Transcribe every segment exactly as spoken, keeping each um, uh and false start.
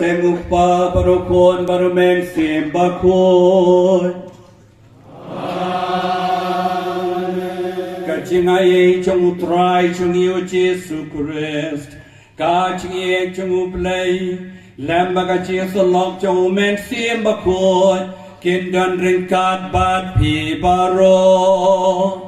Em u Kpa bad u Khun bad u Mynsiem Bakhuid. Ka jingaiei jong u Trai jong ngi u Jisu Khrist, ka jingïeit jong u Blei, lem bad ka jingïasyllok jong u Mynsiem Bakhuid, kin don ryngkat bad phi baroh.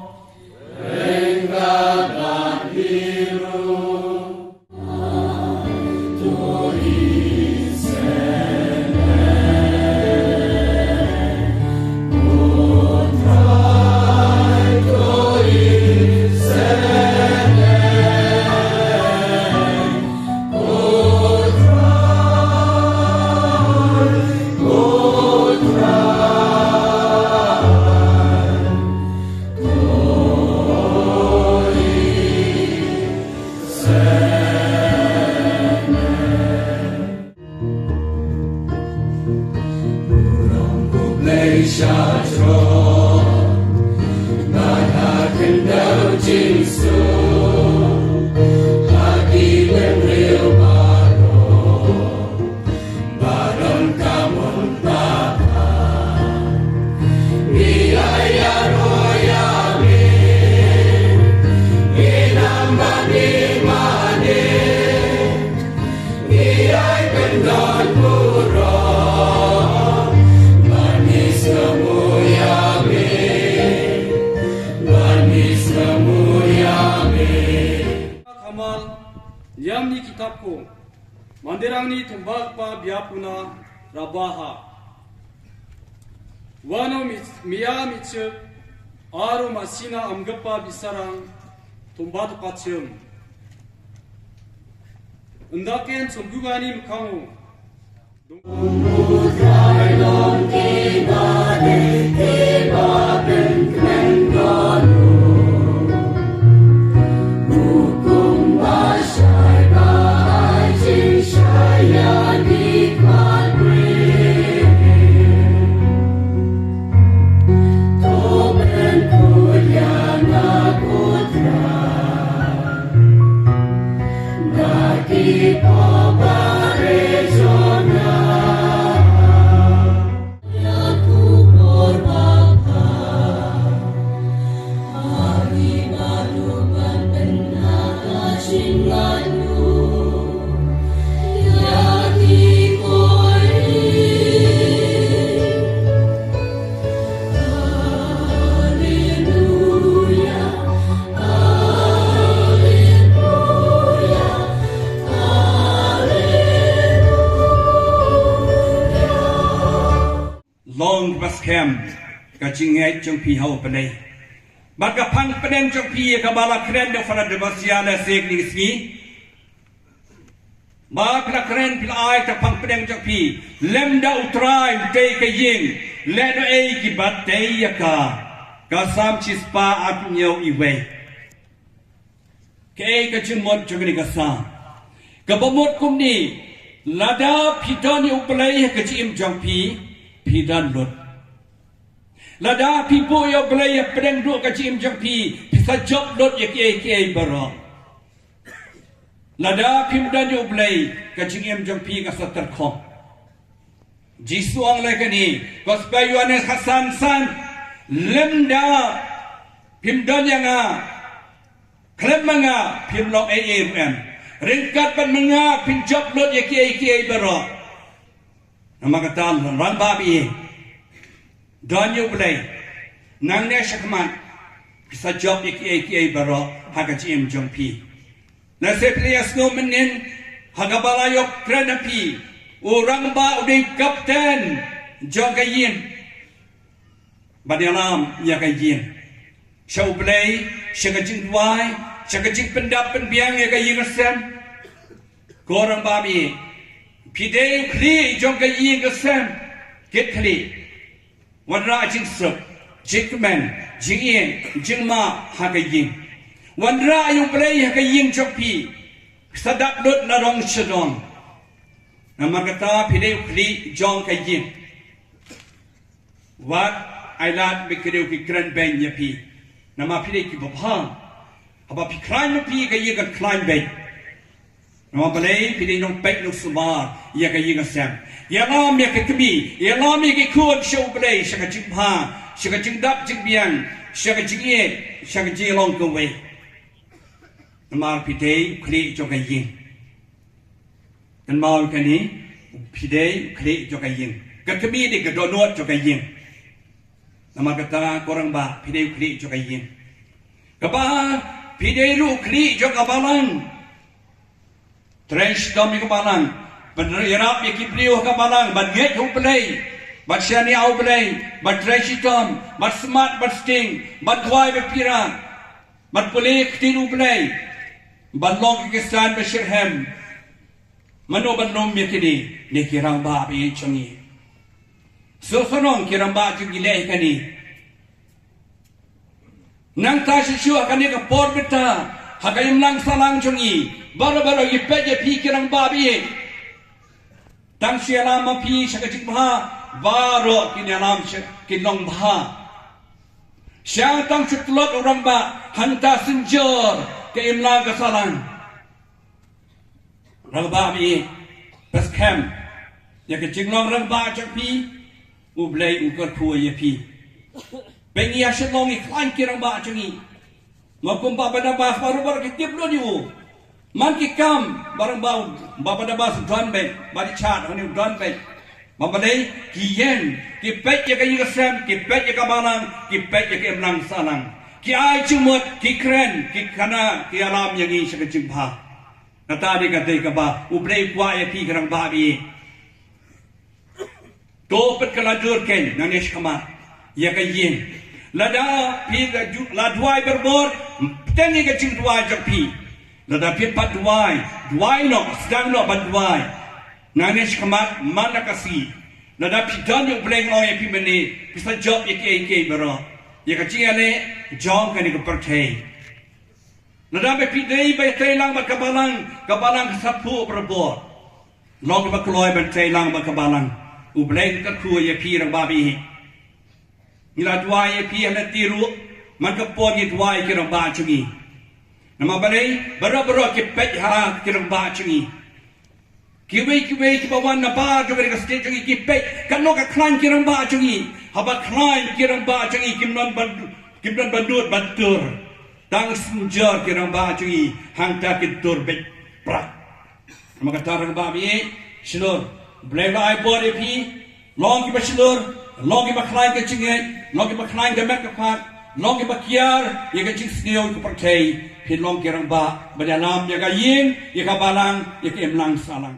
Kamal, liam ni kitab ko. Mandirang ni thumba kpa biapuna rabaha. Wano mi-, mia michuk, aro masina amgapa bisarang, thumba to kachum. Ndaken sumgugani mkango. Long ba skhem ka jingngeit jong phi ha U Blei. Bad ka phang pdeng jong phi ïa kaba la kren da u Father Debasia la sek ni sngi. Ba phi la kren phi la ai ka phang pdeng jong phi. Lem da U Trai u tei ka ïing. Leh da ei kiba tei ïa ka. Ka Salm shispah arphew hynñiew iwei. Kaei ka jingmut jong kane ka Salm? Kaba mut kumne, lada phi don ïa U Blei ha ka jingim jong phi, phi don lut. Lada phi buh ïa U Blei hapdeng duh ka jingim jong phi, phi sa jop lut ïa kiei kiei baroh. Lada phim don ïa U Blei, ka jingim jong phi ka sa tyrkhong. Jisu ong leh kane, Gospel Ïoannis khatsan san, lymda phim don ïa nga, khlem ma nga phim long ei ei ruh em. Ryngkat bad ma nga phin jop lut ïa kiei kiei baroh. Namar kata rangbah baieit, don ïa U Blei, nangne shakhmat, phi sa jop ïa kiei kiei baroh ha ka jingim jong phi. Lehse phi la ïasngew mynnin ha kaba la ïoh kren ha phi, u rangbah u dei kapten jong ka ïing. Ban ïalam ïa ka ïing sha U Blei, sha ka jingduwai, sha ka jingpyndap pynbiang ïa ka ïing ka sem. Ko rangbah baieit, phi dei u khlieh jong ka ïing ka sem. Kit khlieh. Wanrah jingsuk, jingkmen, jingïeit, jingmap ha ka ïing. Wanrah ïa U Blei ha ka ïing jong phi. Sa dap lut na dong sha dong. Namar kata phi dei u khlieh jong ka ïing. Wat ai lad ba ki briew ki kren beiñ ïa phi. Namar phi dei kiba bha. Haba phi khlaiñ ma phi ka ïing kan khlaiñ beiñ. Namar balei phi dei nongpeit nongsumar ïa ka ïing ka sem. Ïalam ïa ka kmie, ïalam ïa ki khun sha U Blei, sha ka jingbha, sha ka jingdap jingbiang, sha ka jingïeit, sha ka jinglong kawei. Namar phi dei u khlieh jong ka ïing. Kynmaw kane, phi dei u khlieh jong ka ïing. Ka kmie dei ka dohnud jong ka ïing. Namar kata ko rangbah, phi dei u khlieh jong ka ïing. Kaba, phi dei ruh u khlieh jong ka balang. Trei shitom ïa ka balang. Ban ïarap ïa ki briew ha ka balang, ban ngeit ha U Blei, ban shaniah ha U Blei, ban trei shitom, ban smat, ban sting, ban duwai bapira, ban pule ïa ka ktien U Blei, ban long ki Khristan ba shitrhem. Mano ban lum ïa kine? Ne ki rangbah ba ïeit jong ngi. Sngewsynei ki rangbah jong ngi leh ïa kane. Nangta shisha ha kane ka por mynta, ha ka imlang sahlang jong ngi, baroh baroh ngi peit ïa phi ki rangbah ba ïeit. Tang shu ïalam ma phi sha ka jingbha, baroh kin ïalam sha, kin long bha. Sha tang shu tlot u rangbah, hangta synjor ka imlang ka sahlang. Rangbah ba ïeit, peit skhem ïa ka jinglong rangbah jong phi, U Blei u kyrkhu ïa phi. Peit ngi ïa sha long ngi khlaiñ ki rangbah jong ngi. Nga kum Bah Barnabas, baroh baroh ki tip lut ïa u. Man ki kam, baroh Bah, Bah Barnabas u don beit, Bah Richard hangne u don beit. Namar balei? Ki ïeng, ki peit ïa ka ïing ka sem, ki peit ïa ka balang, ki peit ïa ka imlang sahlang. Ki ai jingmut, ki kren, ki kane, ki ïalam ïa ngi sha ka jingbha. Kata dei ka dei kaba U Blei u kwah ïa phi ki rangbah ba ïeit. To peit ka la dur kein nangne shakhmat ïa ka ïing. Lada phi la ju-, la duwai barabor, pteng ïa ka jingduwai jong phi. Lada phi pat duwai, duwai noh, sdang noh ban duwai. Nangne shakhmat man la ka sngi. Lada phi don ïa U Blei, nga ong ïa phi mynne, phi sa jop ïa kiei kiei baroh. Ïa ka jingïaleh jong kane ka pyrthei. Lada ba phi dei ba trei lang bad ka balang, ka balang ka sa phuh barabor. Long kiba kloi ban trei lang bad ka balang. U Blei un kyrkhu ïa phi rangbah ba ïeit. Ngi la duwai ïa phi ha lynti ruh, man ka por ngi duwai ki rangbah jong ngi. Namar balei? Baroh baroh ki peit ha ki rangbah jong ngi. Kiwei kiwei kiba wan nabar jong ka state jong ngi ki peit, katno ka khlaiñ ki rangbah jong ngi. Haba khlaiñ ki rangbah jong ngi kim don ban, kim don ban nud ban tur. Tang synjor ki rangbah jong ngi, hangta ki tur beit prak. Namar kata rangbah ba ïeit, shlur. Blei la ai bor ïa phi, long kiba shlur, long kiba khlaiñ ka jingngeit, long kiba khlaiñ ka met ka phad, long kiba kiar ïa ka jingsniew ka pyrthei, phin long ki rangbah ban ïalam ïa ka ïing, ïa ka balang, ïa ka imlang sahlang.